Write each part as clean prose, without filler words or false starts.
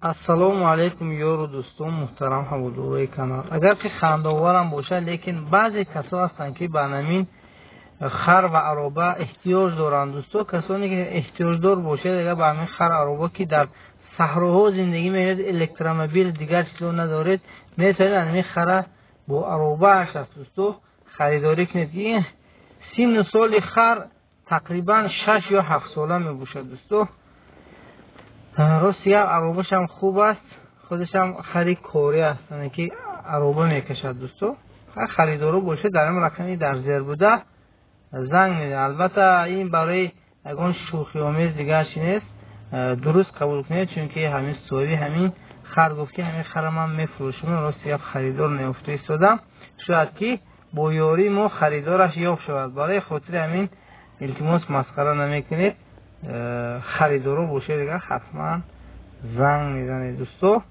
Ассалому алайкум, ёру дӯстон, муҳтарам ҳаводорои канал. Агар ки хандаоварам бошад, лекин баъзе касо ҳастанд, ки ба намин хар ва ароба эҳтиёҷ доранд. Дӯсто, касоне ки эҳтиёҷдор бошед, агар ба ҳамин хар ароба, ки дар саҳроҳо зиндагӣ мекунед, электромобил дигар чизо надоред, метавонед ҳамин хара бо аробааш аст, дӯсто, харидорӣ кунед. Ин синну соли хар тақрибан 6 ё 7 сола мебошад, дӯсто. Рости гап, аробашам хуб аст, худашам хари корӣ аст, яъне ки ароба мекашад. Дӯсто, харидоро бошед, дар ин рақами дар зер буда занг медиҳад. Албатта, ин барои ягон шӯхиомез дигар чи нест, дуруст қабул кунед, чунки ҳамин соҳиби ҳамин хар гуфт, ки ҳамин хара ман мефурӯшам, рости гап, харидор неёфта истодам, шояд ки бо ёрии мо харидораш ёфт шавад. Барои хотири ҳамин, илтимос, масхара намекунед. Харидоро бошед, дигар ҳатман занг мезанед. Дӯсто,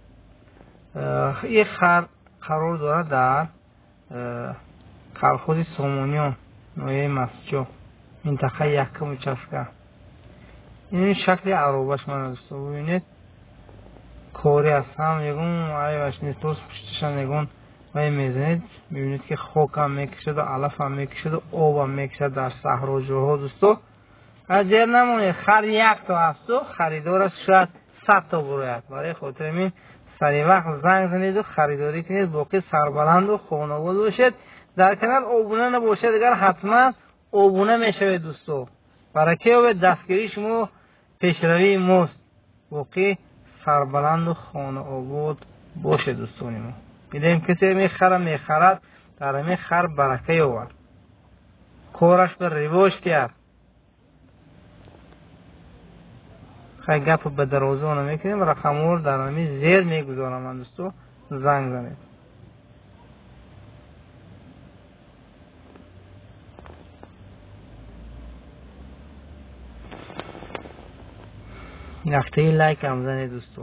ин хар қарор дорад дар колхози Сомониён, ноҳияи Мастчоҳ, минтақаи якум участка. Ин шакли аробаш мана, дӯсто, бибинед, корӣ аст, ҳам ягон айбаш нест. Боз пушташам ягон вай мезанед, мебинед, ки хокам мекашаду алафам мекашаду обам мекашад дар саҳроҷоҳо. Дӯсто, ҷер намонед, хар якто ҳасту харидораш шояд 100 то бурояд. Барои хотири ҳамин сари вақт занг занеду харидорӣ кунед. Боқӣ сарбаланду хонаобод бошед. Дар канал обуна набошед, агар ҳатман обуна мешавед. Дӯсто, барака ёбед, дастгирии шумо пешравии мост. Боқӣ сарбаланду хонаобод бошед, дӯстони мо. Бидем, касе мехара, мехарад, дар ҳамин хар барака ёбад, кораш ба ривоҷ диҳад. Хай, гапо ба дарозо намекунем, рақамҳоро дар ҳамин зер мегузорам ман, дӯсто, занг занед. Яктаи лайкам занед, дӯсто.